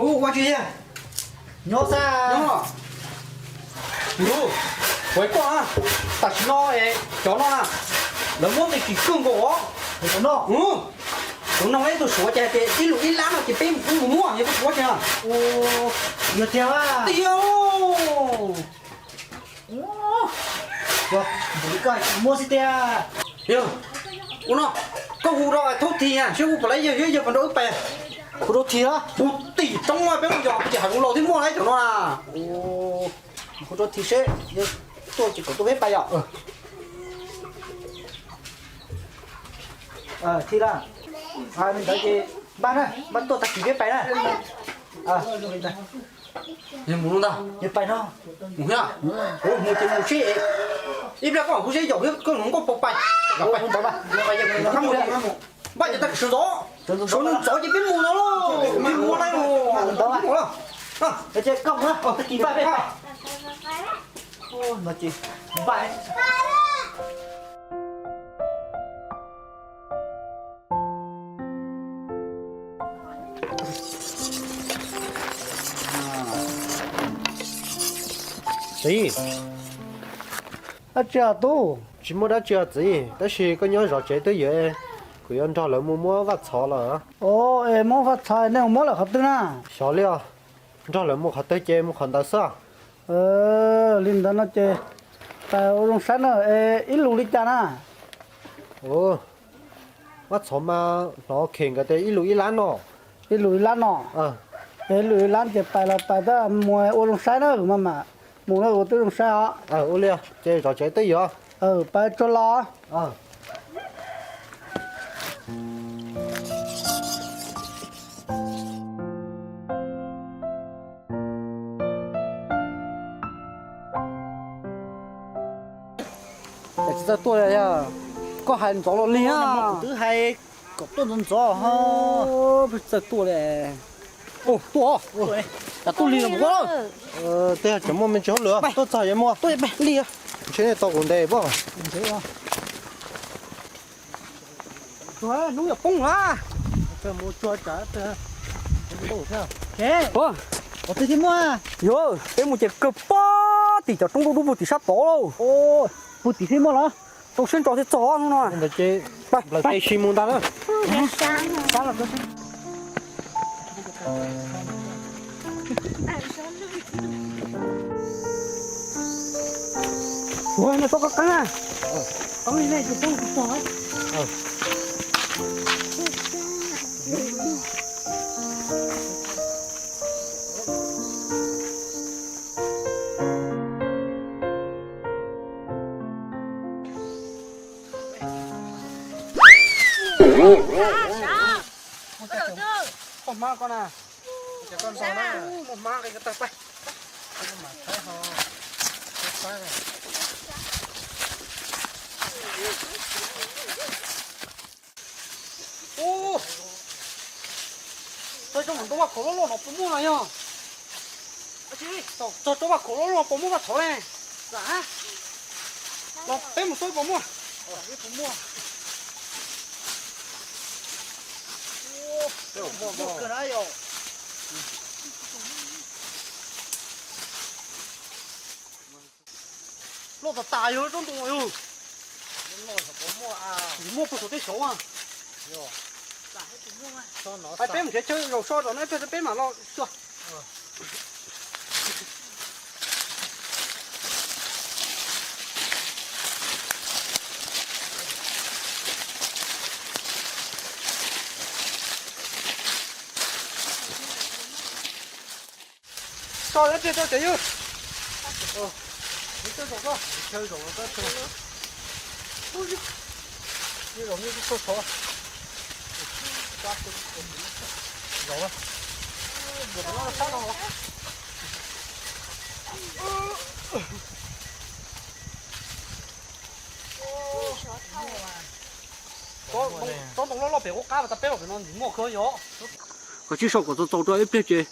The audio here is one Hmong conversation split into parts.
Ua tsi, nyob xwb. Nyob. Kuv, kuv hais koj na, tam sim no es cov no na, lawv muab ntej tsis kawg nkaus os. Cov no, kuv noog ib tug suav ces hais tias ib lus ib lab no ces peb mus muab, yog koj suav tsi na. Yog tiag. Tiag. Ua, npaum li koj muab xwb tiag. Yog, ua no, koj hu rau Thaub Thim seb hu puas lawv yawg, yog puas nrog wb pais. Hu rau Thim los? Hu tim roob peb mus yos ces hav zoov laus thiaj muaj lawm cov no na. Hu rau Thim seb tuaj ces kom tuaj peb pais yom. Thim los, li ntawd ces npaj na, npaj tuaj tag kis peb pais na. Mus no ntag. Pais no. Mus thiab. Mus ces mus seb, ib pliag koj hu seb yaum thiab koj hluas nkauj puas pais. Npaj ces tag kis sawv ntxov, sawv ntxov ces peb mus no lauj, peb mus lawm. Tag kis npaj peb pais. Npaj. Txiv, dab tsi os tub? Tsis muaj dab tsi os txiv, tab sis koj nyob zov tsev twb ywm, kuv yuav nrog lawv mus muab vaj txhov los. Os, es muab vaj txhov nej mus muab lawm qhov twg na? Xyov li os, nrog lawv mus qhov twg ces mus qhov ntawd xwb. Li ntawd no ces pais ua zoo saib na, es ib lus li cas na? Vaj txhov mas hnov khem nkawd tias ib lus ib lab no. Ib lus ib lab no. Ib lus ib lab ces pais los pais, tab mus ua zoo saib na, mas mam mus na, ua twb zoo saib os. Ua li ces zov tsev twb ywm. Pais tsuag los. Tsis txawj tuaj li, koj hais ntxov los lig. Kuv twb hais kom tuaj ntxov ntxov ho. Tsis txawj tuaj li. Tuaj, cas tuaj lig los ua. Tej cov muaj me ntsis hauj lwm, tuaj txog yuav mus. Ntshe nej tos kuv ntev pob. Hnub yuav poob na. Yog, peb mus ces kawg pob tim cov roob dub dub puag tim sab tod lauj. Puag tim thiaj muaj los? Tau siab ntso thiaj txog hnub no. Ntawd ces nplaim tes sis mus ntag na. Ua no txhob qab qeeb na. Qeeb li nej tsis poob tsis txog. Koj hmab koj na. Koj hmab koj tawg pab. Ub, txog rau ntawm ntau vaj khaum loj loj no puas muaj no yog? Txog rau vaj khaum loj loj puas muaj vaj tshauv ne? Los peb mus xyuas puas muaj. Loj tas tas yog tsob ntoo yog. Tsis muaj puag saum tej saud. Peb mus nrhiav chaw zaum so rau na, peb mam los xyuas. Tso lawv pliag tso cov yawg. Chaw zaum los tso. Zaum, zaum. Tsob ntoo loj loj pem qub qab mas tau peb los pem no ntxim muaj kawg yog. Koj tsij sau kom txaus txaus rau ib pliag ces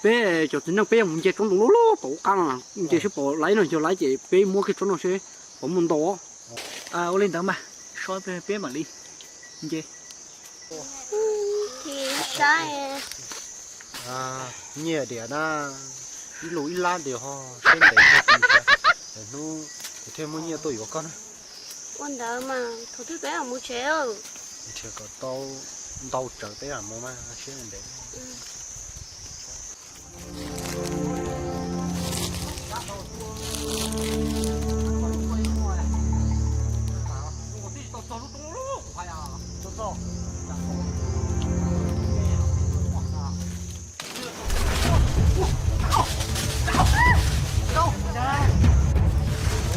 peb cov txiv neej peb yuav mus nce tsob ntoo loj loj tom qub qab no, nce seb pom laib no, yog laib ces peb muab kiag tsob no seb pom muaj ntau. Ua li ntawd mas, so peb mam li nce. Saib. Nyiaj diam na, ib lub ib lab diam ho, siab ntev thiab, hnub kuv thiaj muaj nyiaj tuaj yuav koj na. Ua ntawd mas thaum twg peb mam mus tsev? Nrhiav kom tau ntau tsawv peb mam mus mas siab ntev.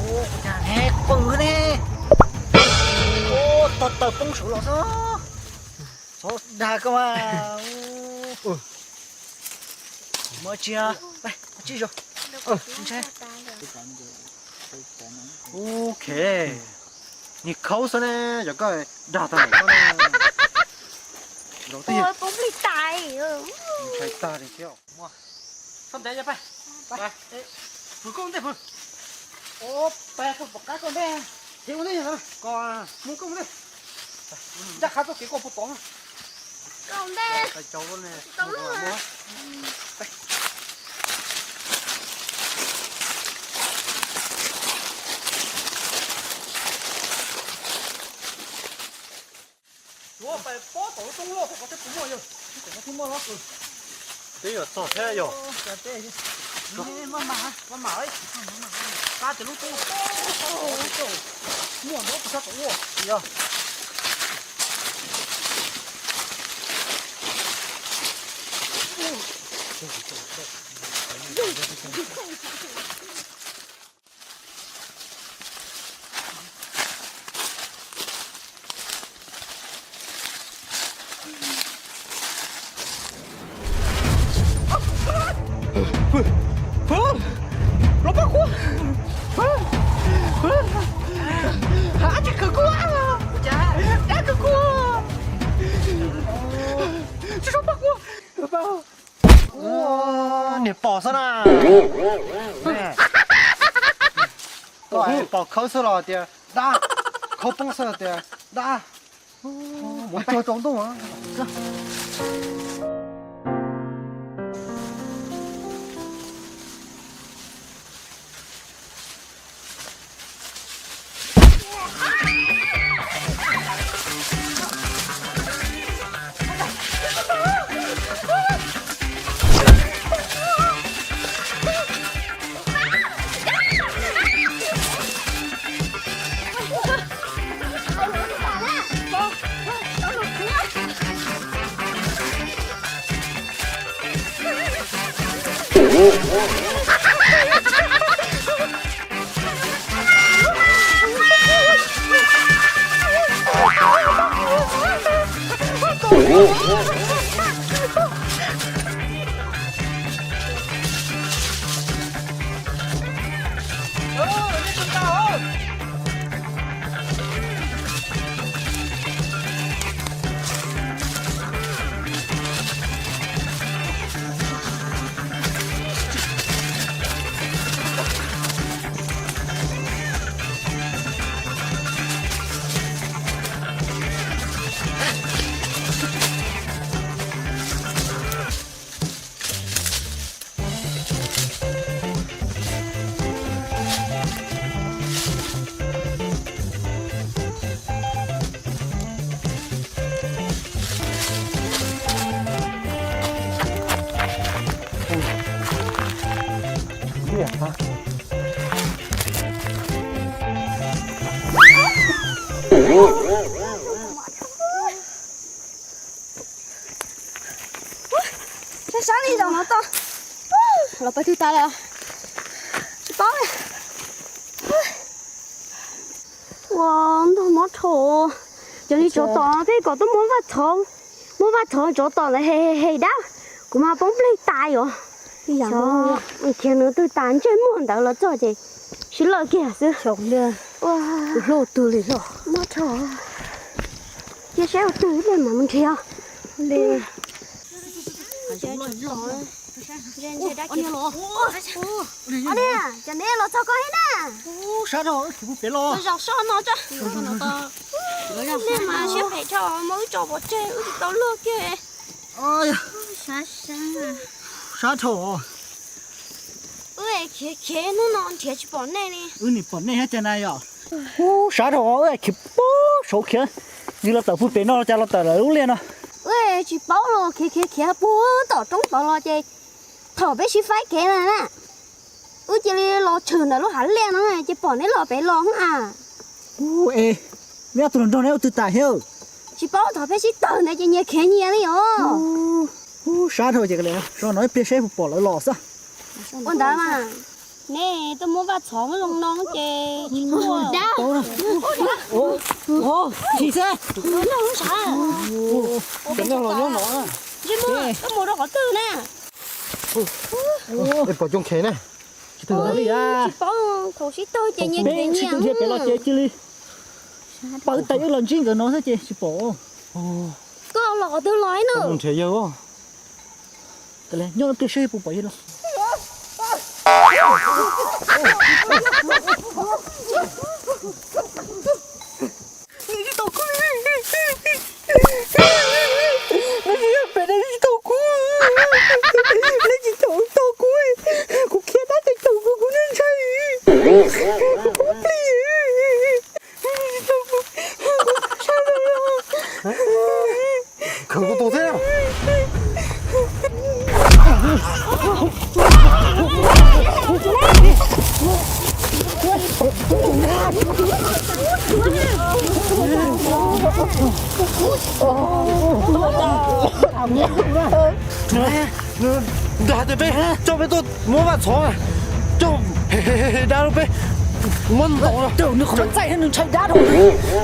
Ua cas ne, qw ne. Tog taws poob saud los xwb. Txhob dag koj mas. Muaj tsi, muaj tsi zoo. Ntshai. Ok. Niag khaub xwb ne, yog koj dag tag npaum koj na. Poob plig tas. Ntshai tag li thiab. Koj ntev, pais, pais, pais koj ntej, pais, pais koj pom qab koj ntej, thiab ua ntej, koj mus koj mus ntej, ncaj qha txoj kev koj puas tod. Koj ntej, tau luaj. Yuav pais pob tom lub roob loj thiab, koj thiaj puas muaj, yog tsis kom koj thiaj muaj los. Twb yuav txog thiab yog. Maj mam, maj mam, qab tias lub roob muaj ntau pes sab tom ua. Yog. Los pab kuv. Ab tsi khwv kuv, ab khwv kuv, tsi zoo pab kuv. Niag pom xwb na. Koj pom khawb xwb los tias dab, khawb poob xwb los tias dab. Mus tsuag tsaus ntuj. Sab sab li zaum no toj los pawg twg tas lawm, tsis paub li. Ua ntug mob rho, cov li tsov tom tej kom tuaj muab vaj txhov, muab vaj txhov tsov tom ntawd he he dab, kuv mas poob plig tas yom. Khiav nws twg tas ntsej muag ntawd los txog ces sib lawj kiag xwb. Ua hlub twg li hlo, mob rho. Cia saib ua twg ib pliag mam mus nrhiav. Cov neb los txog koj thiab na. Zaum so no tso. Nej mas siab phem tshaj, muab wb tso pov tseg wb tsis tau luag kiag. Sab dhau. Wb khiav khiav hnub no nrhiav tsis pom nej li. Wb nim pom nej thiab cas na yom. Ub, sab dhau, wb khiav puag saud khiav, yus los tawm puag pem no cas los tawm lawm lub liaj no. Wb tsis paub los khiav khiav khiav puag tom roob tod los ces thaum peb sib faib kev na na, wb cia li los tshwm ntawm lub hav liaj no ces pom neb los pem los a. Ub, es neb ob tug hluas nraug neb ua twg tas thiab? Tsis paub, thaum peb sib tawg ntawd ces nyias khiav nyias li os. Ub, sab dhau ces so no ib pliag seb puas pom lawv los xwb. Ua ntawd mas, nej tuaj muab vaj txhov muab zoo no ces tsis muaj. Tsis xwb. Ntsej muag, koj mus rau qhov twg na? Pom coob khev na. Tsis paub, thaum sib tawg ces nyias nyias nrhiav pem los ces cia li pawv tais wb los ntsib nkawd no xwb ces tsis pom. Koj los qhov twg los ib no? Nrhiav yawg. Nyob ib pliag seb puas pom yawg los. Neb tsis tau kuv, neb tsis tau kuv, neb tsis tau tau kuv, kuv khiav tab tsis tau kuv, kuv ntshai, kuv plig. Khawm kuv tus thiab. Ntag tias peb coj peb tuaj muab vaj txhov, coj dab rau peb muab ntaus. Nws qhov txaij thiab nws ntshai dab dhau,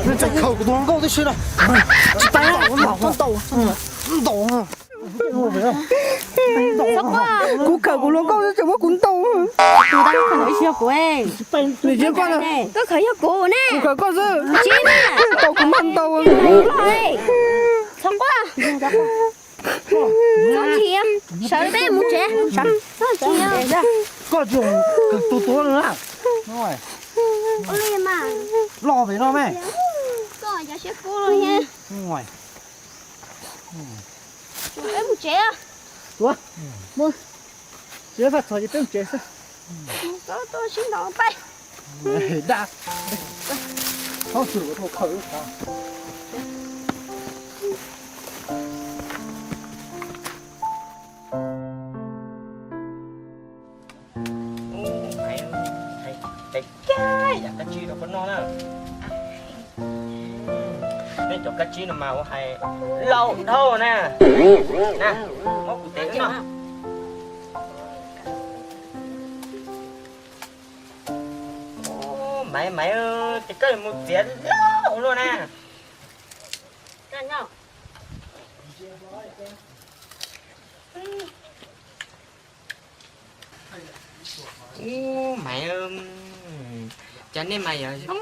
nws txaij khawm kuv tus hluas nkauj tib si no. Tsis tau, ntaus. Kuv khawm kuv hluas nkauj tseem muab kuv ntaus. Tus dab khawm ib yog kuv. Nws tsis yog koj, koj khawm yog kuv ne. Kuv khawm koj xwb. Tsis na. Ntaus kuv mas ntaus. Txhob quaj. Txhob chim, sawv peb mus tsev. Koj tsis tu tu na. Ua li mas. Los pem no me. Koj cov siab kub los ne. Peb mus tsev. Tuav, mus. Tsis vaj txhov ces peb mus tsev xwb. Koj tuaj sib ntaus peb. Dab. Txhob xwm ua tus khawm lub qhov. Hais tias yam kab tsib rau koj noj na. Nej cov kab tsib no mas ua hais laus dhau na. Na, muab kuv tev wb noj. Maiv, Maiv, ces koj yuav mus txiav laus luaj na. Ub, Maiv, cas nej mas yuav zoo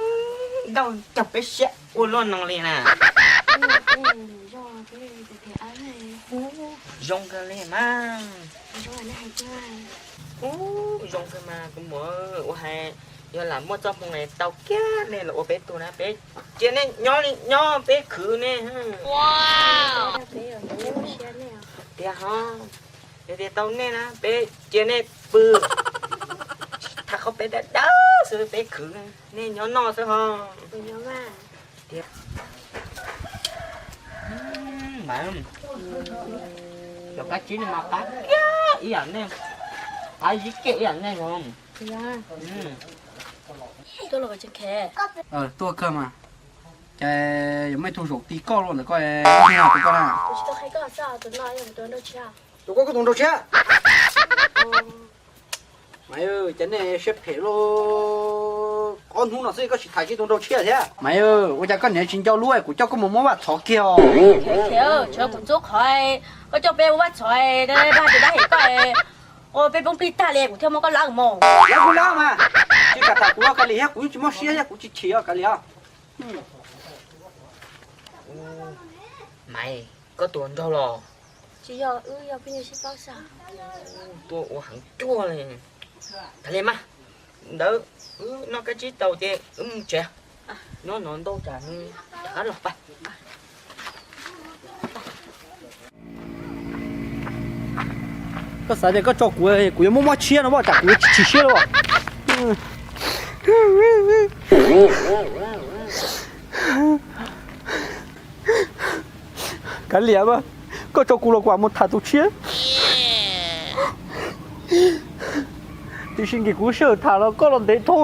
nkauj nrog peb siab ua luaj no li na. Zoo kawg li mas. Ub, zoo kawg mas kuv muam, ua hais yog lam muaj txoj hmoo tau kiag nej los ua peb tug na, peb cia nej nyob li nyob, peb khwv nej. Tiag ho, yog tias tau nej na peb cia nej pw, tham qhov peb dawb dawb xwb, peb khwv, nej nyob noj xwb ho. Tiag. Mas cov kab tsib no mas qab kiag ib yam nej, qab zib kiag ib yam nej os. Tuaj kawg mas, ces yuav muaj ib tug zaum ti koj luaj ntawm koj, koj na. Tus koj, koj tus nraug tshiab. Mas cas nej siab phem luaj, ob hnub no xwb koj tsis tham kiag tus nraug tshiab thiab. Mas ua cas koj niam tsis nco lub kuv coj koj mus muab vaj txhov kiag os? Tshuav kuv txub qhov koj coj peb ua vaj txhov, dab ces dab hem koj, ua peb poob plig tag li kuv thiaj muab koj lawb mus. Lawb kuv lawb mas, tsis kam tham kuv los kav liam thiab, kuv yeej tsis muaj siab thiab, kuv tsis chim os, kav liam os. Maiv, koj tus nraug los? Tsis yog, wb yog phooj ywg sib paub xwb. Tuaj ua heev cuag li. Kav liam mas, ntawd wb noj kab tsib tau ces wb mus tsev. Nyob no ntau tsam nws rov qab los pab. Xav tias koj tso kuv, kuv yuav muab mob tshiab no mas tsam kuv yuav tsis chim siab li. Kav liam mas, koj tso kuv los kuv mam mus tham tus tshiab. Tiam sis nkim kuv sij hawm tham los koj los ntev dhau.